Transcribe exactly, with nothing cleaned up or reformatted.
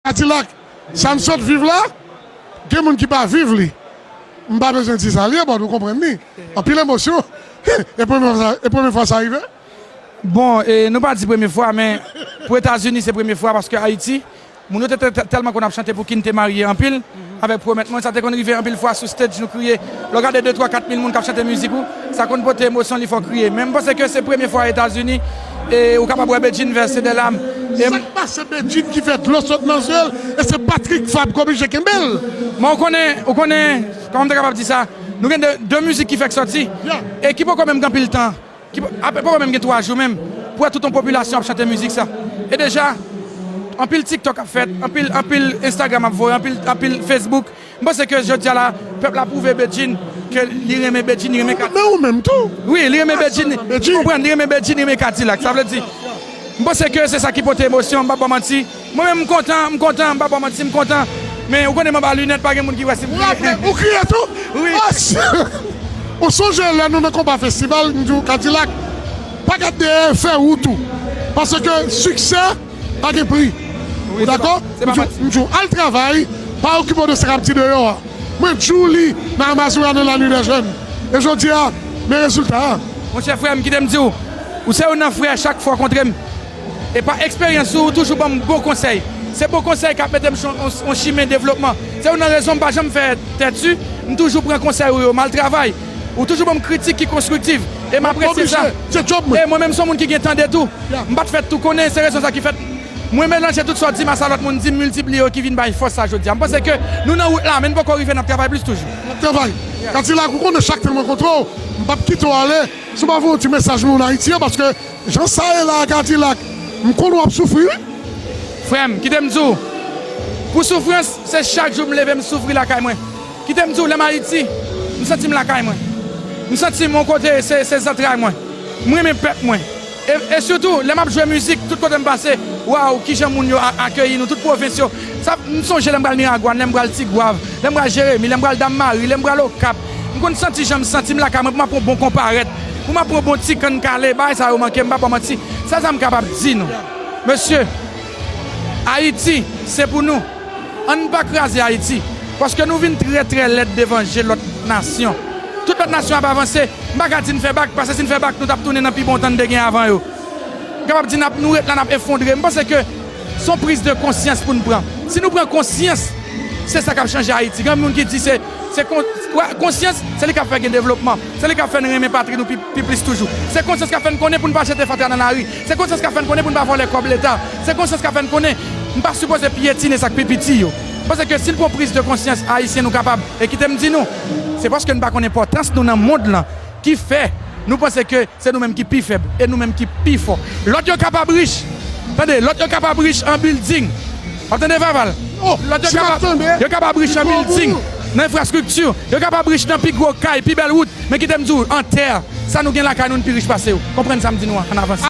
Kadilak, sa n sot viv la, gen moun ki pa viv li. M pa bezwen di sa l ye, bon, nou konprann li. Anpil emosyon. E premye fwa sa, e premye fwa sa rive? Bon, e nou pa di premye fwa, men pou Etazini, se premye fwa, paske Ayiti, moun yo te, te, te, tèlman konn ap chante pou Kin te marye anpil avèk Pwomèt Mwen, sa te konn rive anpil fwa sou stage, nou kriye. Lè w gade de, twa, kat mil moun k ap chante mizik ou, sa konn pote emosyon, li fè w kriye. Men m panse ke se premye fwa Etazini, e ou kapab wè Bedjine verse des larmes. E sa k pase Bedjine ki fè dlo sot nan zye l, e se Patrick Fabre k oblije kenbe l. Men ou konnen, ou konnen, kòman m ta kapab di sa? Nou gen de, de mizik ki fèk sòti, e ki poko menm gen anpil tan. Ki, apre, poko menm gen twa jou menm, pou wè tout yon popilasyon ap chante mizik sa. E deja, anpil TikTok ap fèt, anpil, anpil Instagram ap voye, anpil, anpil Facebook. M panse ke jodi a la, pèp la pwouve Bedjine ke li renmen Bedjine, li renmen Kadilak. Men ou menm tou. Wi, li renmen Bedjine. Ou konprann, li renmen Bedjine, li renmen Kadilak. Sa vle di, m panse ke se sa ki pote emosyon, m p ap ba w manti. Mwen menm, m kontan, m kontan, m p ap ba w manti, m kontan. Men ou konnen m anba linèt, pa gen moun ki wè si m kriye. Ou kriye tou? Wi. Ou sonje lè nou nan konpa festival, m di w Kadilak, pa gad dèyè, fè wout ou. Paske siksè pa gen pri. Ou dakò? M di w, al travay, pa okipe w de sa k ap di deyò a. Mwen di w li nan Amazora nan La Nuit des Jeunes. E jodi a, men rezilta a. Monchè frè m, kite m di w, ou se youn nan frè chak fwa w kontre m. E pa eksperyans ou, ou toujou ban m bon konsèy. Se bon konsèy k ap mete m sou yon, yon chimen devlopman. Se youn nan rezon m pa janm fè tèti, m toujou pran konsèy ou yo, m al travay. Ou toujou ban m kritik ki konstriktif. E m apresye sa. E mwen menm, se yon moun ki gen tande tou. M pa t fèt tou konnen, se rezon sa ki fèt. Mwen melanje tout sa w di m a sa lòt moun di m, miltipliye yo ki vin bay fòs sa jodi a. M panse ke nou nan wout la, men n poko rive, n ap travay plis toujou. N ap travay. Kadilak, ou konnen chak tan m rankontre w, m p ap kite w ale, si w pa voye yon ti mesaj mwen an Ayiti an, paske jan sa ye la a Kadilak, m konnen w ap soufri, wi. Frè m, kite m di w, pou soufrans, se chak jou m leve m soufri lakay mwen. Kite m di w, lè m Ayiti, m santi m lakay mwen. M santi m yon kote, se, se zantray mwen. M renmen pèp mwen. E, e sitou, lè m ap jwe mizik, tout kote m pase, waw, kijan moun yo a, akeyi nou, tout pwovens yo. Sa, m sonje lè m pral Miragwàn, lè m pral Tigwav, lè m pral Jeremi, lè m pral Dam Mari, lè m pral Okap. M konn santi jan m santi m lakay mwen, pou m ap pran bon konparèt, pou m ap pran bon ti kann kale, bagay sa yo manke m, m pa ba w manti. Sèl sa m kapab di nou, mesye, Ayiti, se pou nou. Ann pa kraze Ayiti, paske nou vin trè, trè lèd devan je lòt nasyon. Tout lòt nasyon ap avanse, m pa ka di n fè bak, paske si n fè bak, nou t ap tounen nan pi bon tan n te gen avan yo. M kapab di n ap, nou ret la, n ap efondre. M panse ke se yon priz de konsyans pou n pran. Si nou pran konsyans, se sa k ap chanje Ayiti. Gen moun ki di se, se kon-, wè, konsyans, se li k ap fè gen devlopman. Se li k ap fè n renmen patri nou pi, pi plis toujou. Se konsyans k ap fè n konnen pou n pa jete fatra nan lari. Se konsyans k ap fè n konnen pou n pa vòlè kòb Leta. Se konsyans k ap fè n konnen n pa sipoze pyetine sa k pi piti yo. M panse ke si n pran priz de konsyans, Ayisyen, nou kapab. E kite m di nou, se paske n pa konn enpòtans nou nan mond lan ki fè nou panse ke se nou menm ki pi fèb e nou menm ki pi fò. Lòt yo kapab rich, tande, lòt yo kapab rich an bilding. W ap tande, Vaval? Lòt yo kapab, yo kapab rich an bilding, nan enfrastrikti, yo kapab rich nan pi gwo kay, pi bèl wout, men kite m di w, an tè, sa nou gen lakay nou, n pi rich pase yo. Konprann sa m di nou an, ann avanse.